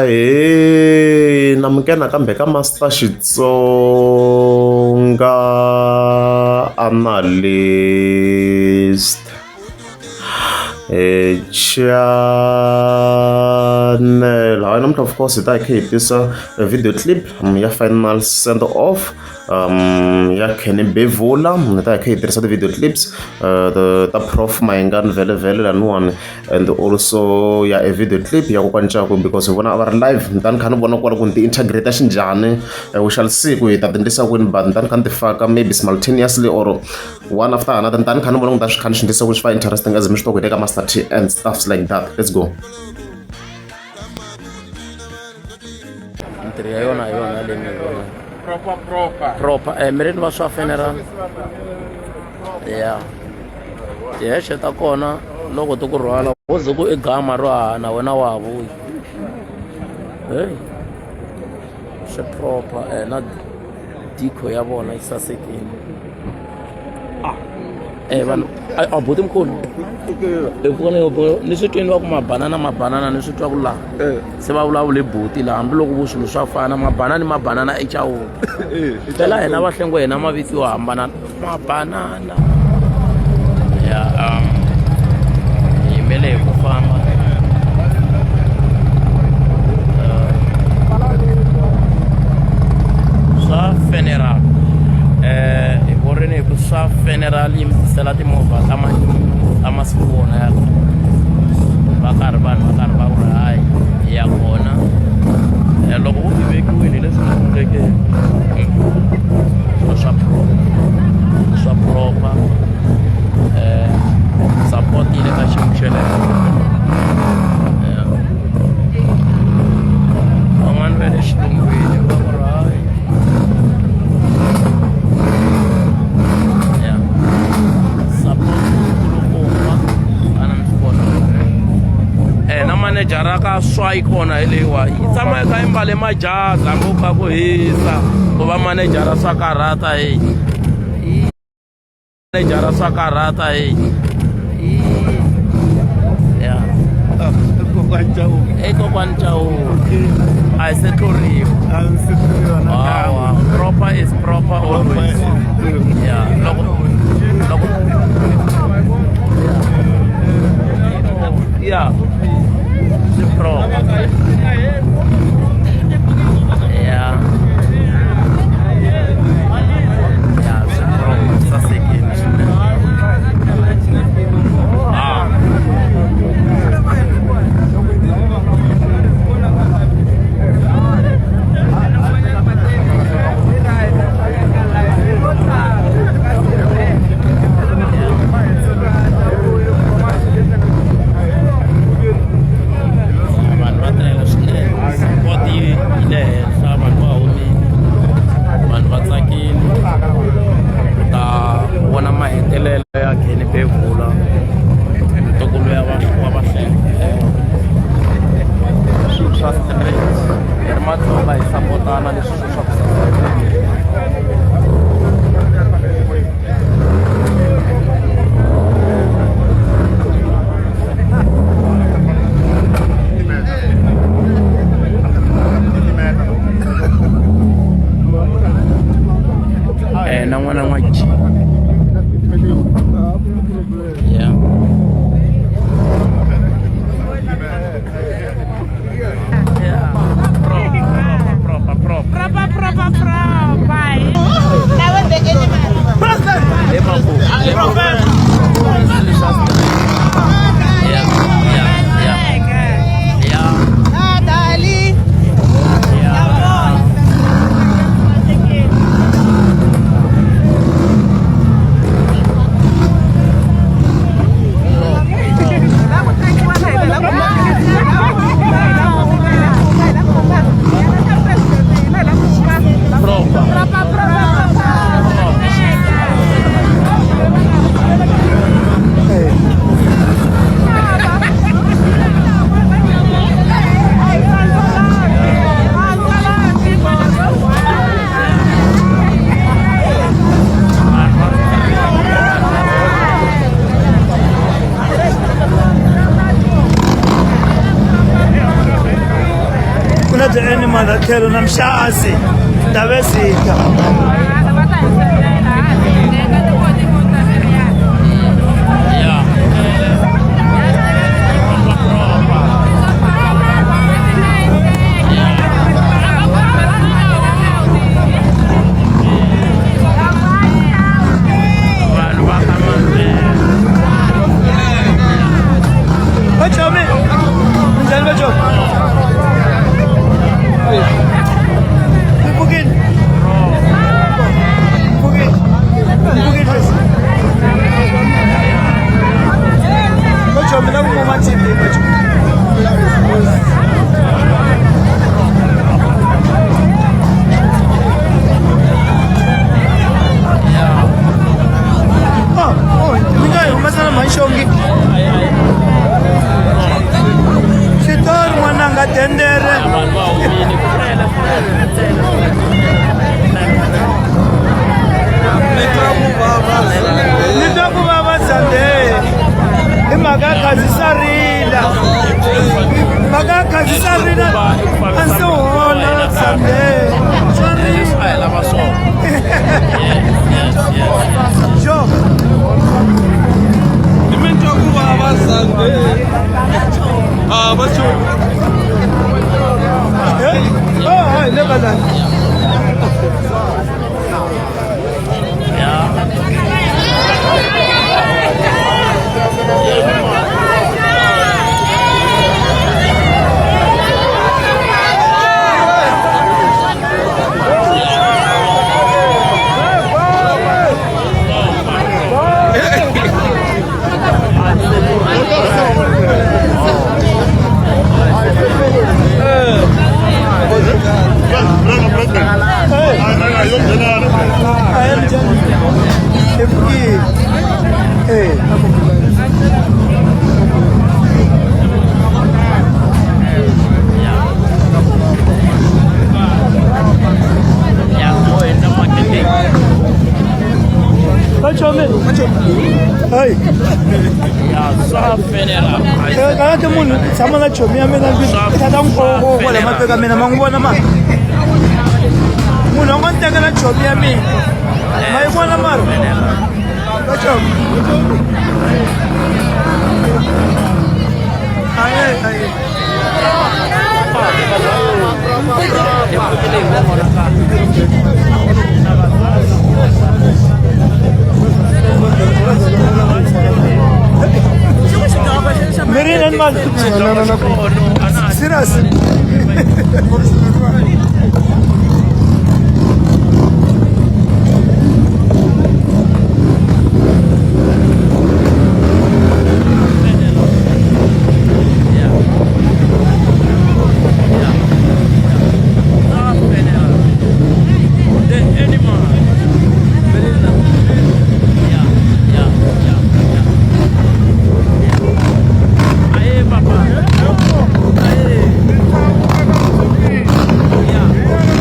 Ahee namukela nakambe ka Master Xitsonga Analyst channel hayi namuntlha of course hi ta hi kha hi tisa video clip ya final send off ya Kenny Bevula hi ta hi kha hi tirhisa ti-video clips ta Prof Mayengani vhele vhele laniwani and also ya a video clip ya kokwani Ncaku because hi vona a va ri live ni ta ni kha ni vona kwala ku ni ti-integrate xinjhani we shall see ku hi ta ti endlisa kwini but ni ta ni kha ni ti faka maybe simultaneously or one after another ni ta ni kha ni vona ku ni ta swi kha ni swi endlisa ku swi va interesting as mi swi tiva ku hi le ka Master T and stuffs like that let's go. Mintirho ya yona hi yona leyi mi yi vonaka. Proper proper. Proper mirini va swa funeral. Ya. Tihexe ta kona loko ti ku rhwala wo ze ku i gama ro haha na wena wa ha vuya. Hey. Swi proper na deco ya vona yi sasekile. Eh vanhu a buti mkhulu. Ni swi twini va ku mabanana mabanana ni swi twa ku laha. Se va vulavule buti laha hambiloko vo swilo swa fana mabanana ni mabanana i Chauke. Phela hina Vahlengwe hina mavito yo hambana mabanana. Ya hi yimele hi ku famba. Swa funeral hi vorini hi ku swa funeral yi mi tisela timovha ta ma ta masiku wona ya va karhi vanhu va karhi va ku ri hayi hi ya kona loko u ti vekiwini hi leswi nga endleke swilo swa proper swa proper support yi le ka xiyimo xa le henhla van'wani va le xilungwini va ku ri hayi ya support kulukumba ana mi swi vona na manejara ka swa yi kona hi leyiwa yi tshama yi kha yi mbale majazi hambi ku kha ku hisa ku va manejara swa karhata heyi manejara swa karhata heyi ya i kokwani Chauke a hi se tluriwa hawa proper is proper always ya loko loko ya swi proper ya ya swi proper swi sasekile swinene ah. The Animal tlhelo na Mxasi Ndabezitha. Vanhu va ka Vachomi, minjhani vachomi? Mi pfukile? Pfukile? Pfukile sesi? Vachomi na ku kuma TV vachomi. Oh, oh, mi nga yi humesa na mhani-xongi. Xitori n'wananga dendere. Vanhu va humile ku tele. Ni twa ku vava Sunday. Hi mhaka ya khazisa rila. Mhaka ya khazisa rila a ndzi hola Sunday. Swa rila. A hi lava swona. Yes. Sure. Ni twa ku vava Sunday. Ah, va xo. Eh? Oh, hi, le ka lani. Ahee, minjhani? Hi pfukile. Eh. Ya go endla marketing. Vachomi. Hayi. Ya swa fenela. Kalati munhu tshama na chomi ya mina ndzi tata nkoko kwala mahlweni ka mina ma n'wi vona ma munhu a ngo ni tekela chomi ya mina ma yi vona mara vachomi aye aye. Mirini animal. Serious. The animal. Yeah. Aye, papa. Aye. Yeah.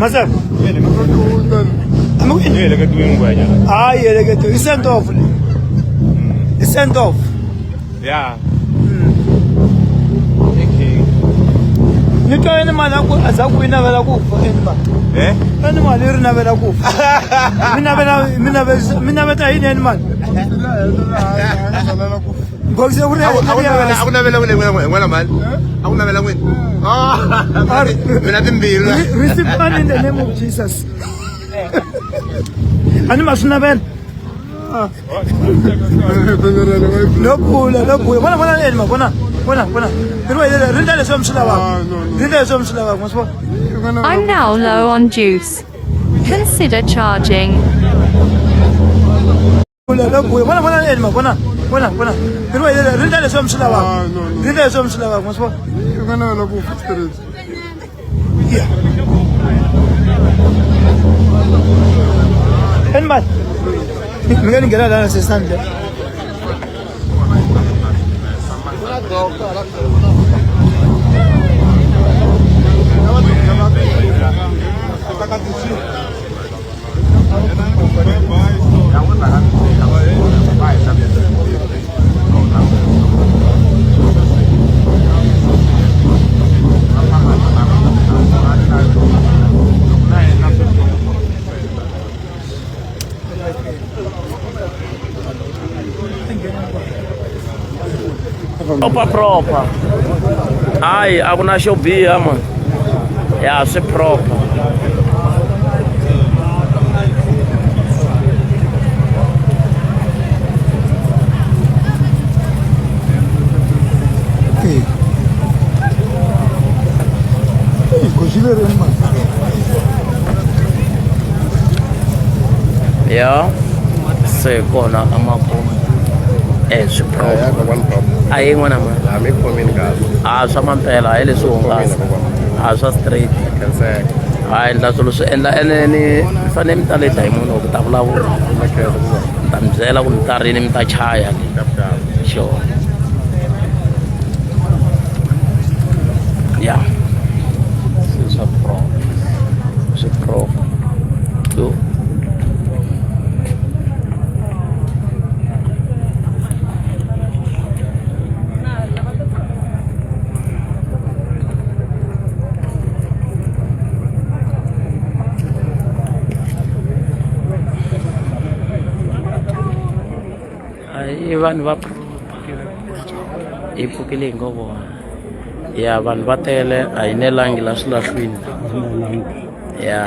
Maseko. Hayi heleketiwe i send off le. I send off. Yeah. Ni twa yini mali a ku a za ku yi navela ku fa animal. Eh? Animal yi ri navela ku fa. Mi navela mi navela mi naveta yini animal? Ngokuse ku ri A ku navela a ku navela n'wina n'wina n'wina mali. A ku navela n'wina. Ah. Mina timbirhi. Receive money in the name of Jesus. Ani ma swi navela. No bula, no bula. Vona vona animal, vona. Vona, vona. Ri wa ri ndla leswi mi swi lavaka. Ri ndla leswi mi swi lavaka, ma swi vona? I'm now low on juice. Consider charging. Vona vona eni ma vona vona vona ri wa ri ndla leswi mi swi lavaka ri ndla leswi mi swi lavaka ma swi vona yeah eni mali mi nga ni nghena lana sesandla Proper proper. Hayi a ku na xo biha man. Ya swi proper. Ya se kona amakumu eh swi proper. A yi n'wana ma. A swa mampela hi leswi hungasa. A swa straight. A endla swilo swi endla ene ni fanele mi ta le diamond ku ta vulavula. Ni ta mi byela ku mi ta rini mi ta chaya ni. Sure. Yeah. Swilo swa proper. Swi proper. So i vanhu va hi pfukile hi ngo vona ya vanhu va tele a hi nelangi la swilahlwini ya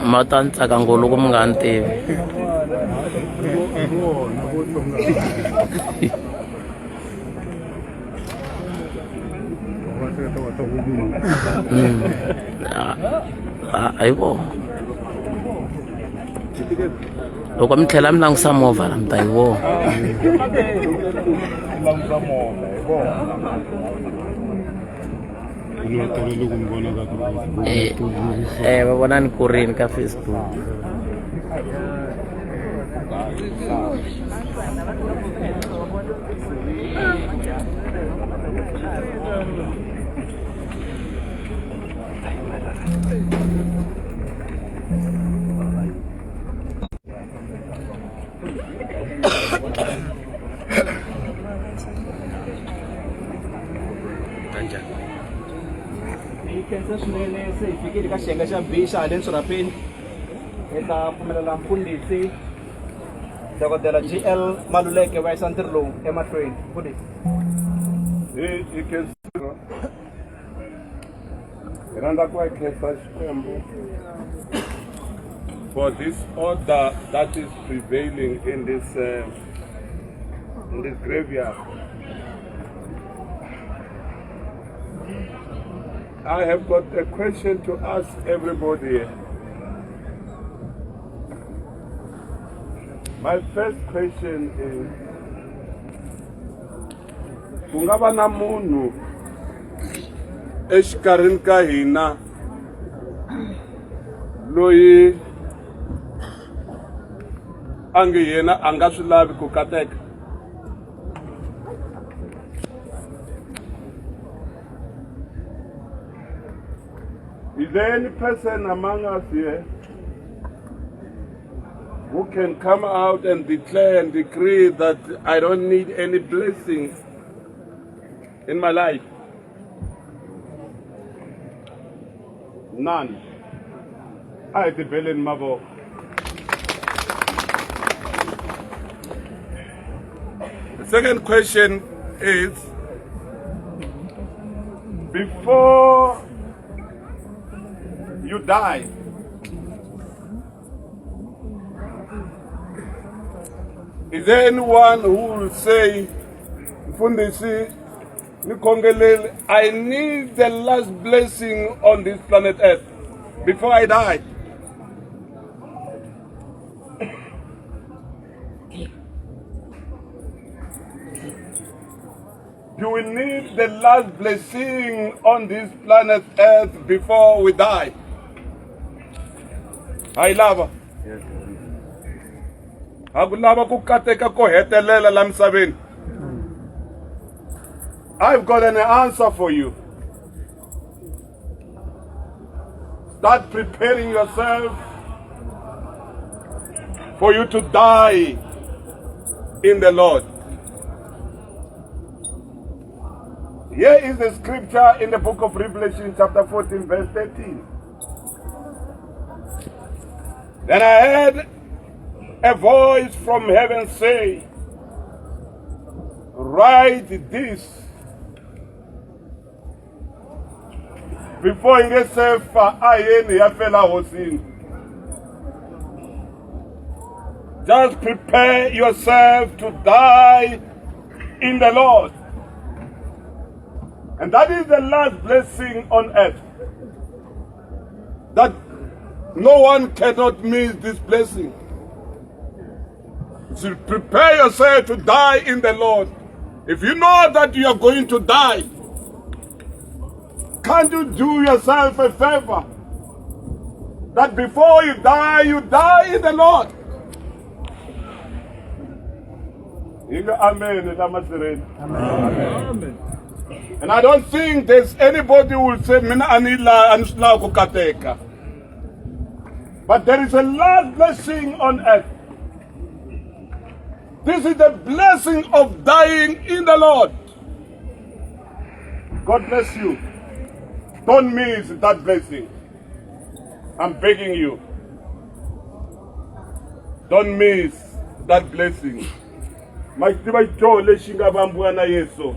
Ma ta ni tsaka ngopfu loko mi nga ni tivi. A hi vona loko mi tlhela mi langusa movha la mi ta yi vona. Eh, eh va vona ni kurini ka Facebook. Hi khensa swinene se hi fikile ka xiyenge xa B xa haleni swirhapeni hi ta pfumelela mfundhisi dokodela GL Maluleke va yisa ntirho lowu emahlweni mfundhisi hi hi khensa hi rhandza ku va khensa Xikwembu for this order that is prevailing in this in this graveyard. I have got a question to ask everybody here. My first question is ku nga va na munhu exikarhini ka hina loyi a nge yena a nga swi lavi ku kateka Is there any person among us here who can come out and declare and decree that I don't need any blessing in my life? None. A hi tibeleni mavoko. The second question is before you die, is there anyone who will say, Mfundisi, ni khongeleli, I need the last blessing on this planet Earth before I die? You will need the last blessing on this planet Earth before we die. Ha yi lava? Ha ku lava ku kateka ko hetelela la misaveni? I've got an answer for you. Start preparing yourself for you to die in the Lord. Here is the scripture in the book of Revelation, chapter 14, verse 13. Then I heard a voice from heaven say, Write this before hi nge se fa a yeni hi ya fela hosini just prepare yourself to die in the lord and that is the last blessing on earth that no one cannot miss this blessing so prepare yourself to die in the Lord. If you know that you are going to die, can't you do yourself a favor? That before you die, you die in the Lord. Amen. Amen. And I don't think there's anybody who will say, Mina anila anisla kukateka. But there is a last blessing on earth. This is the blessing of dying in the Lord. God bless you. Don't miss that blessing. I'm begging you. Don't miss that blessing. Ma xi tiva xidyoho lexi nga vambiwa na Yesu.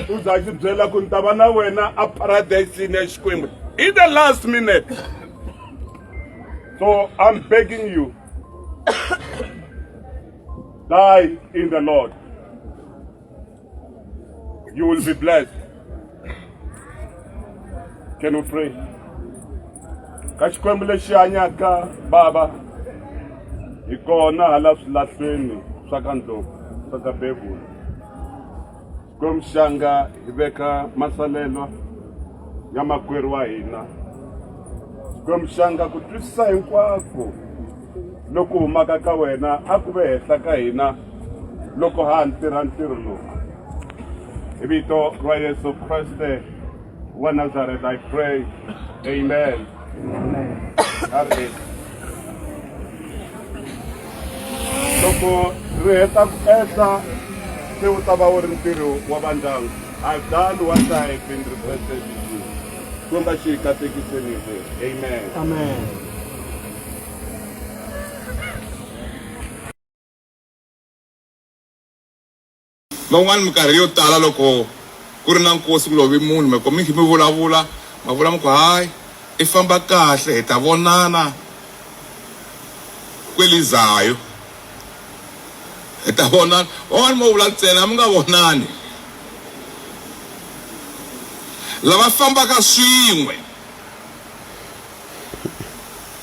U za xi byela ku ni ta va na wena a paradisini ya Xikwembu in the last minute. So I'm begging you. Die in the Lord. You will be blessed. Can we pray? Ka Xikwembu lexi hanyaka baba hi kona hala swilahlweni swa ka ndlopfu swa ka bebula Xikwembu xanga hi veka masalelwa ya makwerhu wa hina Xikwembu xanga ku twisisa hinkwako loku humaka ka wena a ku ve henhla ka hina loko ha ha ntirha ntirho lowu hi vito ra Yesu Kreste wa Nazareth I pray amen, amen. Amen. Loko ri heta ku ehla se wu ta va wu ri ntirho wa vandyangu I've done what I've been requested to do. Xikwembu a xi hi katekiseni hinkwerhu. Amen. Amen. Van'wana minkarhi yo tala loko ku ri na nkosi ku love munhu mi mi kha mi vulavula ma vula mi ku hayi i famba kahle hi ta vonana kwelizayo hi ta vonana van'wana mo vula ntsena mi nga vonani. Lava fambaka swin'we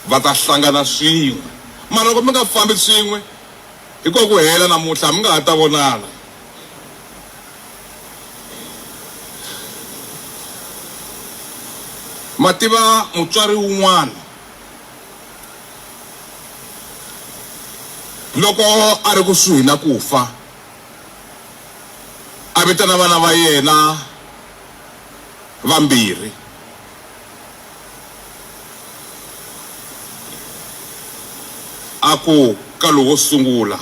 va ta hlangana swin'we. Mara loko mi nga fambi swin'we, hi ko ku hela namuntlha, mi nga ha ta vonana. Ma tiva mutswari wun'wana loko a ri kusuhi na ku fa, a vitana vana va yena vambirhi. A ku ka lowo sungula,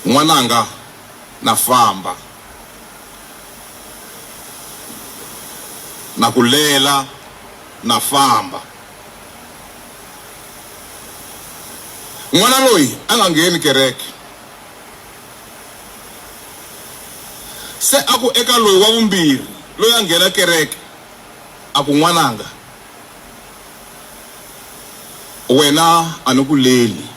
N'wananga, na famba. Na ku lela, na famba. N'wana loyi a nga ngheni kereke. Se a ku eka loyi wa vumbirhi, loyi a nghena kereke, a ku, N'wananga, wena a ni ku leli.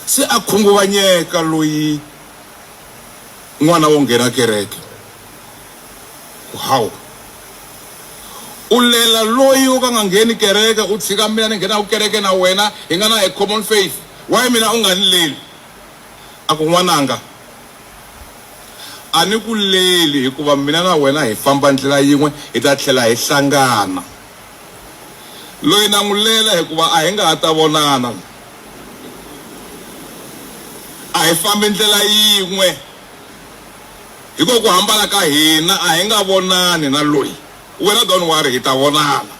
Se a khunguvanyeka loyi n'wana wo nghena kereke. Ku, Hawu, u lela loyi wo ka nga ngheni kereke, u tshika mina ni nghenaka kereke na wena, hi nga na a common faith. Why mina u nga ni leli? A ku, N'wananga, a ni ku leli hikuva mina na wena hi famba ndlela yin'we, hi ta tlhela hi hlangana. Loyi na n'wi lela hikuva a hi nga ha ta vonana. A hi fambi ndlela yin'we. Hikuva ku hambana ka hina a hi nga vonani na loyi. Wena don't worry, hi ta vonana.